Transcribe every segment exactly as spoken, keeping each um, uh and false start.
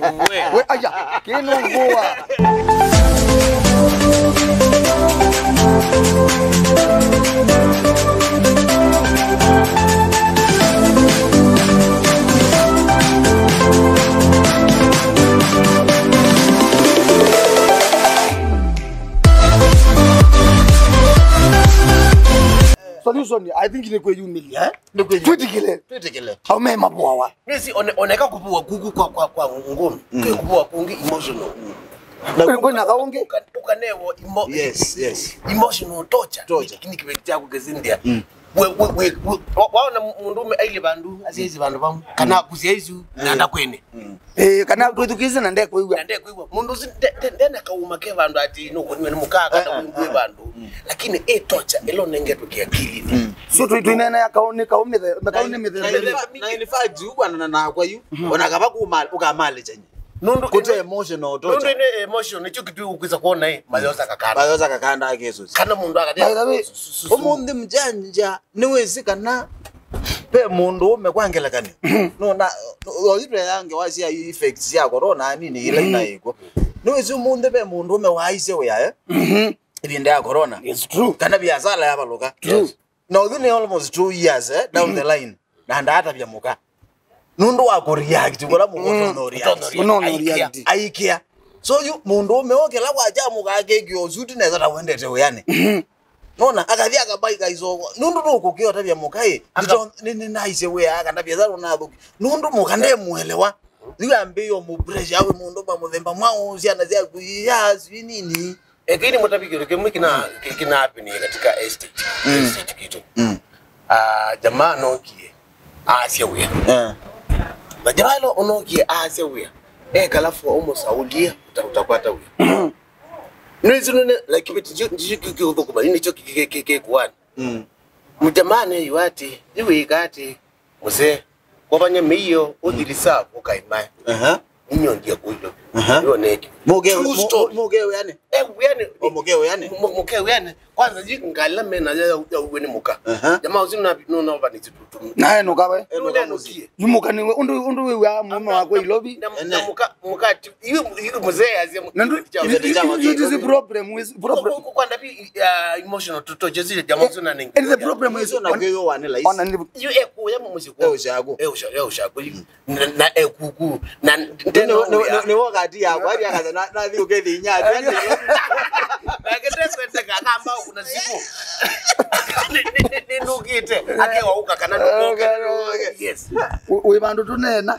We, aya, kĩnũngũa. Solution, I think, nĩ kwĩyumĩlya, eh? Nĩ kwĩyumĩlya. Twĩtĩkĩle. Twĩtĩkĩle. Au me mavũawa. Nĩsĩ one-, oneka kũvũa kuku kwa, kwa, kwa ngũmi. Mm. Kwĩ kũvũa kũngĩ emotional. Na kwĩ, kwĩ na kaũngĩ. Ũka-, ũkanewa emo-, yes, yes, emotional torture. Torture. Nĩ, nĩ kĩveti kyaku kĩsindia. Mm. We, we, we, we, wa-, waona mũndũũme ailye vandũ, asyaisye vandũ vamwe, kana akusya isu, na ndakwene. Mm. Eh, kana kwĩthukĩĩsya na ndekwĩw'a. Na ndekwĩw'a. Mũndũ ũsu nde-, nde-, ndena kaũma ke vandũ ati nũkũniwe nĩ mũkaa, kana, eh, eh, wĩw'e, eh, vandũ. Mm. Lakini ĩ torture ĩla ũnengetwe kĩakilinĩ. Mm. So, tũ-, tũineenea kaũ nĩ kaũ mĩthe-, kaũ nĩ mĩthemba ĩlĩ. Na in fact, yu kwanana nakwa yu, ona kava kuma-, ũkamalĩkyanya. Nũndũ kũte ĩno, emotional torture. Nũndũ ĩno emotion, nĩkyo kĩtumi ũkwĩsa kwona, eh, mayosa kakanda. Mayosa kakanda akĩsũsya. Kana mũndũ akathi-, by the way, ũmũnthĩ mjanja, nĩwĩsĩ kana ve mũndũũme kwa ngelekany'o? Nona, oyu tweange wasya effects sya corona nini ila inaĩkw'o. Nĩwĩsĩ ũmũnthĩ ve mũndũũme waaisye wĩa, eh? Mhm. Ĩvinda ya corona. It's true. Kana biasala yavalũka. True. Na ũthu nĩ almost two years, eh, down the line. Na ndaatavya mũka. Nũndũ wa kũreact kũla mũka, mm, ũtonya ũreact. Ũtonya ũreact. Aikĩa. Aikĩa. So yu mũndũũme ũũ kĩla kwakya mũka akĩkĩa ũsuti nesa ta wendete wĩanĩ. Mhm. Nona, akathi akabaika isoko. Nũndũ nũkũkĩa ũtavya mũka ĩ, aka- ndito, nĩ, nĩ naisye wĩa, akandavya sa ũnathũki. Nũndũ mũka ndemũelewa. Yu ambĩĩo mũpressure wĩ mũndũ ma mũthemba mwaũ, syana syaku iya, sijui nini. Ĩkĩnĩ mũtavi kĩndũ kĩmwe kĩna, kĩ-, kĩna happen katika estate, mm, estate kitu. Mm. Ah, jamaa anokie, aasya wĩa. Eh. Na jamaa ĩla ũnokie aasya wĩa, ekala for almost a whole year, uta-, utakwata wĩa. Nĩwĩsĩ nũne, like, kĩveti ndicho, ndicho kĩ-, kĩũthũkũma, nĩkyo kĩ-, kĩ-, kĩ-, kĩkũani. Mm. Mjamaa neyũa atĩ, ĩwĩka atĩ, mũsee, kwavany'a mĩio, ũthi reserve, ũkaĩmae. Aha. Ninyongie kũilo. Aha. Nĩyo neki. Mũke, true mu-, story. Mũke wĩanĩ? Eh, wĩanĩ. O mũke wĩanĩ? Mu-, mũke wĩanĩ. Kwanza, yi ngalĩ ĩla mena ya, ya, ya ũw'e nĩ mũka. Aha. Jamaa ũsu na, no, no, vanisi tu, tu. Nae nũka we. Nũnenũkie. Yu mũka nĩwe, ũndũ, ũndũ wĩw'aa mũũme wakwa Ilovi. Na, na, na mũka, mũka, yu, yu mũzee azia mu-, na ndu-, kĩveti kya it is, it is problem, is problem. Kwa, kwa, kwa ndabi, uh, emotional to, to, just jamaa ũsu na nengi. And the problem is, na kwĩyũa nĩ laisi. Ona nĩ yu ekuya mũsyĩ kwa. Eũshaku. Eũsha-, eũshaku. Na, na ekuku, na nĩ, nĩ, nĩ, nĩ, nĩ wakati yakwa, ari akaza na, na thiĩ ũkethĩ inya, ati, ati. Nake ndekwendeka, akamba kuna simu. Nĩ, nĩ, nĩ, nĩnũkĩte, akewa ũka kana ndũkoke. Yes. Wĩ, wĩ vandũ tũneena.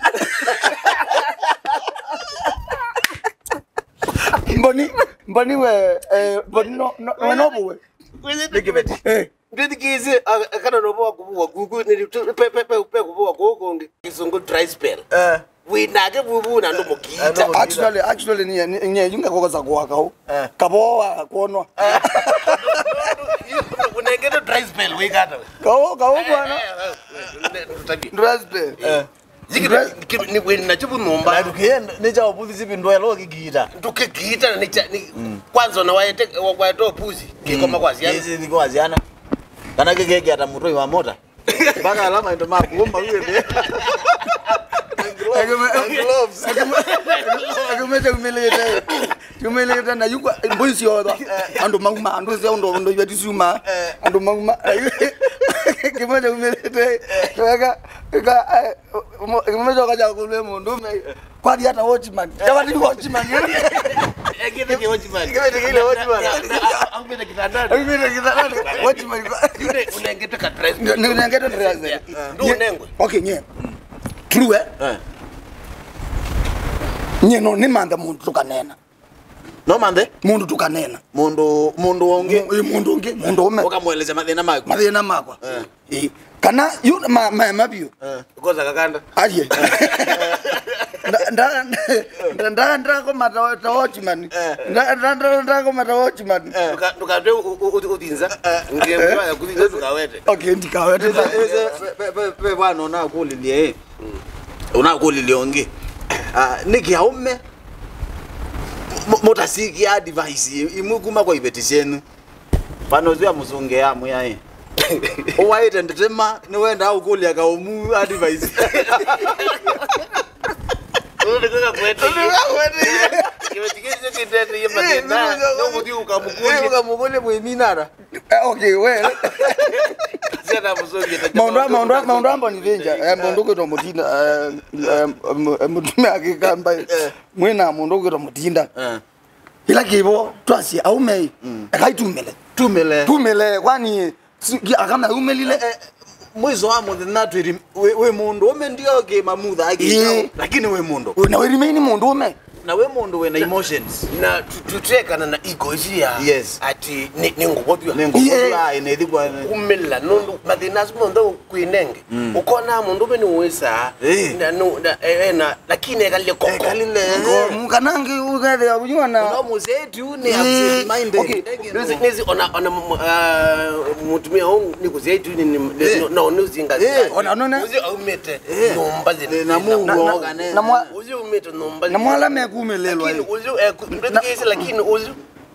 Mboni, Mboni we, eh, Mboni no, no, we no buwe. Wĩthĩ nĩ kĩveti. Eh. Ndĩthikĩĩsye, a-, kana no vwa kũvũa kuku, nĩ tu-, pe, pe, pe, pe kũvũa kũũ kũngĩ. Kĩsũngũ dry spell. Eh. Wĩ nake vuvu na andũ mũkiita. Andũ mũkiita. Actually, actually, niĩ, niĩ, niĩ, yu ngakũkosa kũa kaũ. Eh. Kavoo wa kwonwa. Eh. Ũnengete dry spell, wĩkata we. Kaũ, kaũ bwana. Eh, eh, eh, eh, eh, dry spell. Eh. Yiki nĩ, nĩ, nĩ, nĩ, nakyo vu nyũmba. Na ndũkĩye nĩ kya ũvuthi sivi ndwelo kĩkiita. Ndũkĩkiita na nĩ kya, nĩ, mm, kwanza ona waete, wa-, waete ũvuthi, kĩkoma, mm, kwa syana. Kĩsi kwa syana. Kana kĩkekĩa ta mũtoi wa mota. Mpaka alama ndo makuomba huyo ndio. And gloves. And gloves. Akĩmete umĩlĩte. Umĩlĩte na yukwa mbuisi otha. Andũ mauma, andũ cia ũndũ, ũndũ iwe tisuma. Eh. Andũ mauma. Kĩmete umĩlĩte. Weka, weka, eh, Mo-, kĩmũcoka kya kũlwe mũndũũme. Kwathi ata watchman? Kavati watchman. Ekĩte kĩ watchman. Kĩveti kĩile watchman. Na, na, na, aumĩte kitandani. Aumĩte kitandani. Watchman kwa. Yule unengete ka dress. Nĩ, nĩ unengete dress. Yeah. Ndu unengwe. Okay, nye. True, eh? Eh. Nye no, nĩ mantha mũndũ tũkaneena. No manthe? Mũndũ tũkaneena. Mũndũ, mũndũ ũngĩ. Mu-, ĩ, mũndũ ũngĩ, mũndũ ũme. Ũkamũelesya mathĩna maku. Mathĩna makwa. Eh. Ĩ. Kana, yu, ma, ma, ma biũ. Eh. Kosa kakanda. Aye. Nda, nda, nda, nda, ndakoma ta, ta watchman. Eh. Nda, nda, nda, ndakoma ta watchman. Eh. Ndũka-, ndũkatwe ũ-, ũ-, ũ-, ũthinza. Eh. Ngiye mwa ya kuthinza ndũkawete. Okay, ndikawete. Ĩse, ĩse, ve, ve, ve, ve, vano nakũlilye, eh. Mm. Ũnakũlilye ũngĩ. Ah, nĩkĩ aũme Mũ-, mũtasikia advice imwe kuma kwa iveti syenyu. Vano ũsu amũsũngĩa amwĩa ĩ, ũwaĩte ndĩtĩma, nĩwendaa ũkũlya kaũmu advice. Ũndũ nĩkwĩka kwete. Ũndũ nĩkwĩka kwete. Kĩveti kĩu nĩkĩtete yĩ mathĩna. Eh, ndio, ndio. No mũthiĩ ũkamũkũlye. Eh, ũkamũkũlye mwĩminara. Eh, okay, well. Siana mũsũngĩte. Maũndũ, maũndũ, maũndũ amba nĩ thĩnja. Eh, mũndũ kwĩtwa Mũtinda, eh, eh, mũtumĩa akĩkamba. Eh. Mwĩna mũndũ kwĩtwa Mũtinda. Eh. Ĩla kĩvo twasye aume, mm, ekai tumĩle. Tumĩle. Tumĩle, kwani si- ki- akama umĩlile. Eh, mwiso wa mũthenya twĩri wĩ, wĩ mũndũ ũme ndio kĩmamutha. Ĩĩ. Lakini wĩ mũndũ. Na wĩ remain mũndũ ũme. Na wĩ mũndũ wĩna emotions. Na tu- tutekana na ego isu ya, yes, ati nĩ nĩ ngũvothw'a. Nĩ ngũvothw'a, yeah, ĩĩ, nĩthi kwa. Umĩla nũndũ mathĩna asu monthe kwĩnenge. Mm. Ũkona mũndũ ũme nĩwĩsaa. Ĩĩ. Na no na e- ena lakini ekalile koko. Ekalile. Ko- mũkanangi ũkethĩa ũnyuana. No mũseti nĩ, ĩĩ, absent minded. Okay. Nĩsi nĩsi ona ona m- ah, mũtumia ũũ nĩ kũseti nĩ nĩ- nĩ- no nĩ ũzinga. Ĩĩ, ona none. Ũzi aumĩte. Ĩĩ. Nyũmba zĩ- na mũuo. Na- na- na mwa- Ũzi aumĩte nyũmba. Na mwala mekumĩlĩlwa. Lakini ũzi eku- mbĩthukĩĩsye lakini ũzi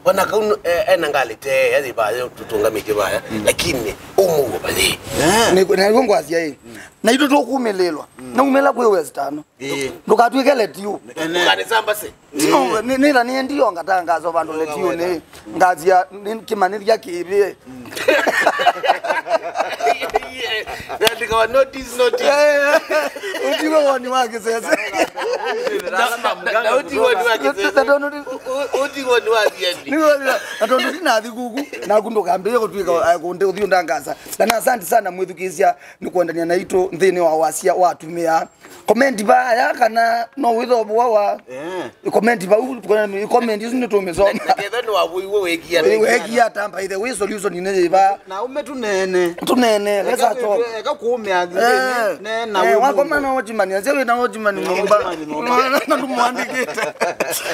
Ona kau nu- e- ena ngalĩ te yathi vaya tũtũngamĩtye vaya, lakini ũmũw'o vathĩ. Eh. Nĩ- na nĩw'o ngwasya ĩ. Na itũ tũkumĩlĩlwa. Naumĩla kwĩ westano. Ĩĩ. Ndũkatw'ĩke letiu. Ene. Ũkanisambase. No, nĩ- nĩtha nĩendio ngatangaso vandũ letiu nĩ ngasya nĩ- kĩmanĩthya kĩvĩe. Naandĩkawa notice, notice. Eh, ũtiwe woni wa kĩsese. Na- na- na ũtiwe woni wa kĩsese. Na tondũ ti- Ũtiwe woni wa thiani. Nĩwona, na tondũ ndinathi kuku, naku ndũkambĩrĩe kũtwĩka, eh, kũndĩ ũthiũ ndangasa. Na, na asante sana mwĩthukĩĩsya nĩ kũendania naitũ nthĩnĩ wa wasya wa atumĩa. Comment vaya kana no wĩthoo wa. Eh. Comment vau, comment isu nĩtũmĩsoma. Na ketha nĩwavũiwe wĩkia. Wĩkia ata, by the way, solution nĩ yĩva? Na ume tunene. Tunene, let's talk. Eka kuumia. Eh, ne na eh, wakoma na watchman, ase wĩ na watchman nyũmba. Na ndũmwandĩkĩte.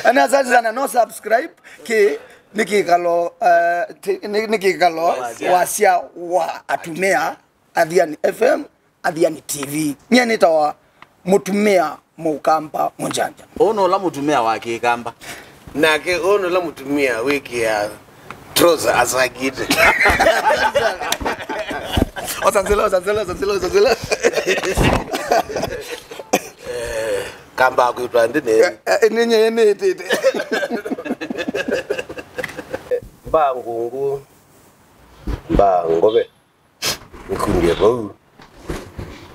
Ana asante sana, no subscribe ki nĩ kĩkalo, eh, ti- nĩ nĩ kĩkalo wasya wa atumĩa Athiani F M. Athiani T V. Nyie nĩtawa mũtumĩa mũkamba mũnjanja. Ũũ nũla mũtumĩa wa kĩkamba. Nake ũũ nũla mũtumĩa wĩkĩa trosa asakĩte. Osansela, osansela, osansela, osansela. Eh, kamba kwĩtwa nthĩ nĩ. Eh, eh, nĩnye nĩtĩte. Mbaa ngũngũ, mbaa ngove. Mwĩkundie vau.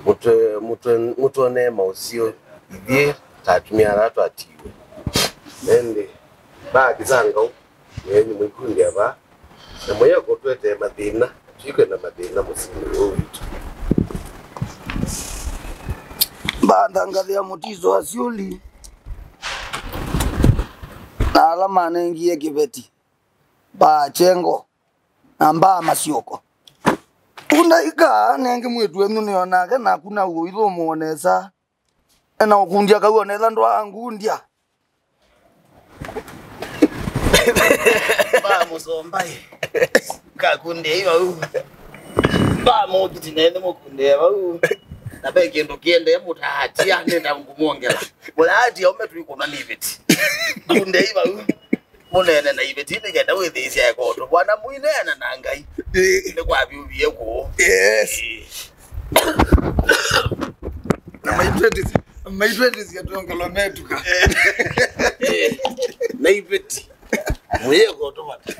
Mũtwe- mũtwe- mũtwonee maũsio ithyĩ ta atumĩa ala twatiiwe. Ĩndĩ mbaa kĩsangau, ĩĩ mwĩkundie vaa. Na mũyeko ũtwetee mathĩna, tũikwenda mathĩna mũsyĩnĩ ũũ witũ. Mbaa nthangathĩa mũtiso wa syũli na ala manengie kĩveti. Mbaa kyengo. Na mbaa masyoko. Ũndaĩka nenge mwĩĩtu wenyu nĩonake naku na ũithũmũo nesa. Ena ũkundya kau onetha ndwaangundya. Mbaa mũsombai. Kakundĩei vau. Mbaa mũkiti nene mũkundĩe vau. Na ve kĩndũ kĩendee mũtaatia nĩnda ngũmwongela. Mũtaatia ũme twĩkũna niveti. Kundĩei vau. Mũneene na iveti nĩ kenda wĩthĩĩsya ekoto. Bwana mũineena na Ngai. Ĩĩ. Nĩ kwavyũvie kũũ. Yes. Ĩĩ. Na maitwendisya, maitwendisya tongelo metuka. Ĩĩ. Na iveti. Mũyeko tũmata.